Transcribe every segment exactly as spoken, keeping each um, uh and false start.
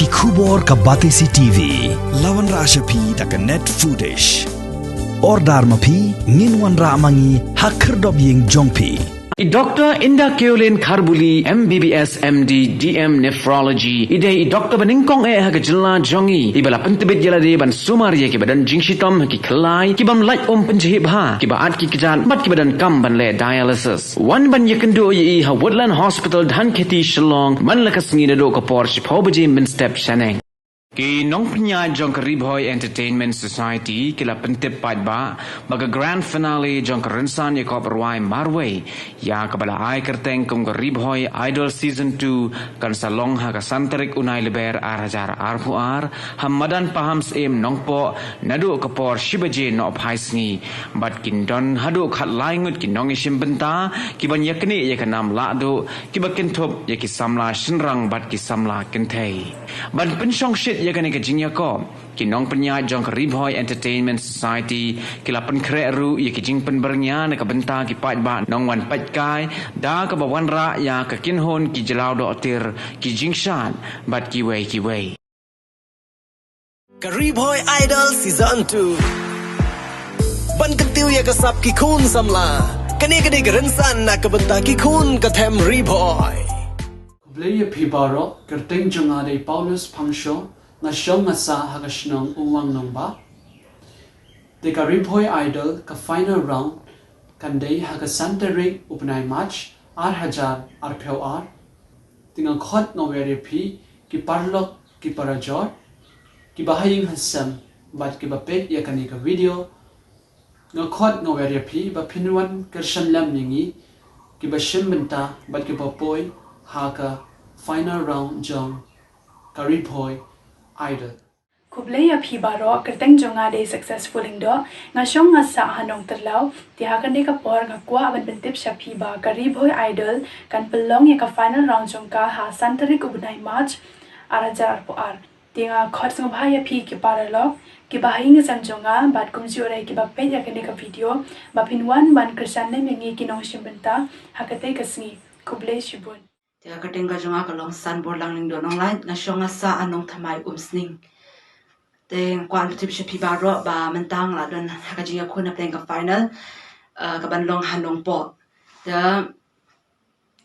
Ki khubor ka Batesi T V. La wanrah sha phi da ka Net Foodish. Order ma phi, ngin wanrah ma ngi ha khyrdop ïing jong phi. I Doctor Inda Keolin Kharbuli, M B B S, M D, D M Nephrology, i dei i doctor ba nyngkong eh ha ka jylla jong ngi, iba la pyntbit ïa lade ban sumar ïa kiba don jingshitom ha ki khyllai, ki bym lait um pynjhieh bha, kiba at ki kjat bad kiba donkam ban leh dialysis. Wan ban ïakynduh ïa i ha Woodland Hospital, Dhankheti, Shillong, man la ka sngi naduh ka por shiphew baje mynstep shaneng. Ki nongpynïaid jong ka Ri Bhoi Entertainment Society ki la pyntip paidbah ba ka grand finale jong ka rynsan ïakop rwai marwei, ïa kaba la ai kyrteng kum ka Ri Bhoi Idol Season two, kan sa long ha ka san tarik u Nailaber ar hajar arphew ar, ha madan Pahamsyiem Nongpoh, naduh ka por shi baje nohphai sngi. Bad kin don haduh khatlai ngut ki nongïashim bynta, ki ban ïaknieh ïa ka nam lahduh, kiba kynthup ïa ki samla shynrang bad ki samla kynthei. Ban pynshongshit ïa kane ka jingïakop, ki nongpynïaid jong ka Ri Bhoi Entertainment Society ki la pynkhreh ruh ïa ki jingpynbyrngia na ka bynta ki paidbah nongwan peit kai, da kaba wanrah ïa ka kynhun ki jyllaw dohtir, ki jingshad bad kiwei kiwei. Ka Ri Bhoi Idol Season two. Ban kyntiew ïa ka sap ki khun samla. Kane ka dei ka rynsan na ka bynta ki khun ka them Ri Bhoi. Khublei ïa phi baroh, kyrteng jong nga dei Paulus Phangsho, nga shong nga sah ha ka shnong Uwang Nongbah. Te ka Ri Bhoi Idol ka final round kan dei ha ka san tarik u bnai March ar hajar arphew ar. Te nga khot nga wer ïa phi ki paralok ki parajor, kiba ha ïing ha sem bad kiba peit ïa kane ka video. Nga khot nga wer ïa phi ba phin wan kyrshan lem ïa ngi kiba shim bynta bad kiba poi ha ka final round jong ka Ri Bhoi Idol. Khublei ïa phi baroh, kyrteng jong nga dei Successful Lyngdoh, nga shong nga sah ha Nongtyrlaw. Te ha kane ka por nga kwah ban pyntip sha phi ba ka Ri Bhoi Idol kan pynlong ïa ka final round jong ka ha san tarik u bnai March ar hajar arphew ar. Te nga khot sngewbha ïa phi ki paralok kiba ha ïing ha sem jong nga bad kumjuh ruh kiba peit ïa kane ka video ba phin wan ban kyrshan lem ïa ngi ki nongshim bynta ha katei ka sngi. Khublei shibun. Te ka kyrteng ka jong nga ka long Sanborlang Lyngdoh Nonglait, nga shong nga sah ha Nongthymmai Umsning. Te nga kwah pyntip sha phi baroh ba mynta nga la don ha ka jingïakhun hapdeng ka final, eh, ka ban long ha Nongpoh. Te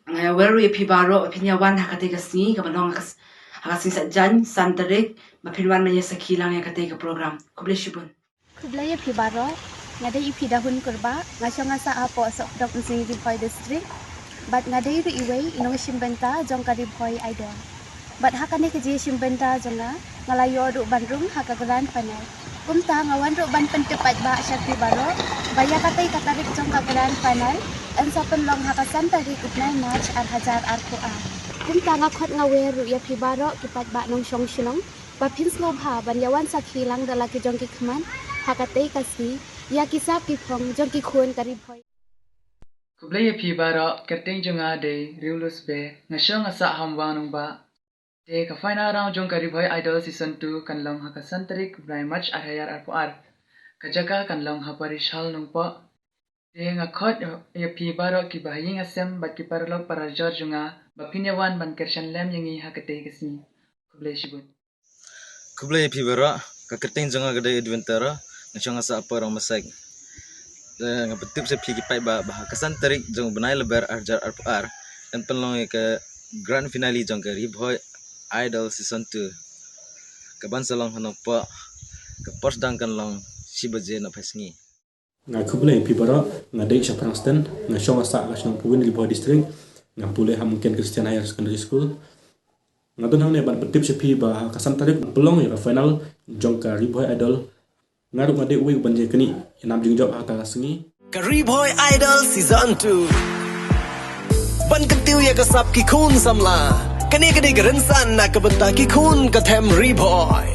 nga wer ruh ïa phi baroh ba phin ïa wan ha katei ka sngi, ka ban long ha ka s-, ha ka sngi Saitjaiñ san tarik, ba phin wan ban ïa sakhi lang ïa katei ka program. Khublei shibun. Khublei ïa phi baroh, nga dei Iphi Dahun Kurbah, nga shong nga sah hapoh Sohpdong Umsning, Ri Bhoi District. Bad nga dei ruh iwei i nongshim bynta jong ka Ri Bhoi Idol. Bad ha kane ka jingshim bynta jong nga, nga la ïoh ruh ban rung ha ka grand final. Kumta nga wan ruh ban pyntip paidbah sha phi baroh ba ïa katei ka tarik jong ka grand final yn sa pynlong ha ka san tarik u bnai March ar hajar arphew ar. Kumta nga khot nga wer ruh ïa phi baroh ki paidbah nongshong shnong ba phin sngewbha ban ïa wan sakhi lang da la ki jong ki khmat ha katei ka sngi ïa ki sap ki phong jong ki khun ka Ri Bhoi. Khublei ïa phi baroh, kyrteng jong nga dei Riewlus Be, nga shong nga sah ha Umwang Nongbah. Te ka final round jong ka Ri Bhoi Idol Season two kan long ha ka san tarik u bnai March ar hajar arphew ar. Ka jaka kan long ha Parish Hall Nongpoh. Te nga khot ïa phi baroh kiba ha ïing ha sem bad ki paralok parajor jong nga ba phin ïa wan ban kyrshan lem ïa ngi ha katei ka sngi. Khublei shibun. Khublei ïa phi baroh, ka kyrteng jong nga ka dei Edwin Taro, nga shong nga sah hapoh Rangmasek. Te nga pyntip sha phi ki paidbah ba ha ka san tarik jong u bnai Lber ar hajar arphew ar yn pynlong ïa ka grand finale jong ka Ri Bhoi Idol Season two. Ka ban sa long ha Nongpoh, ka por sdang kan long shi baje nohphai sngi. Nga khublei ïa phi baroh, nga dei Shaphrang Sten, nga shong nga sah ha ka shnong Pawin, Ri Bhoi District, nga pule ha Mungken Christian Higher Secondary School. Nga don hangne ban pyntip sha phi ba ha ka san tarik pynlong ïa ka final jong ka Ri Bhoi Idol. Nga ruh nga dei uwei u ban ïa knieh ïa nam jingjop ha ka sngi. Ka Ri Bhoi Idol Season two. Ban kyntiew ïa ka sap ki khun samla. Kane ka dei ka rynsan na ka bynta ki khun ka them Ri Bhoi.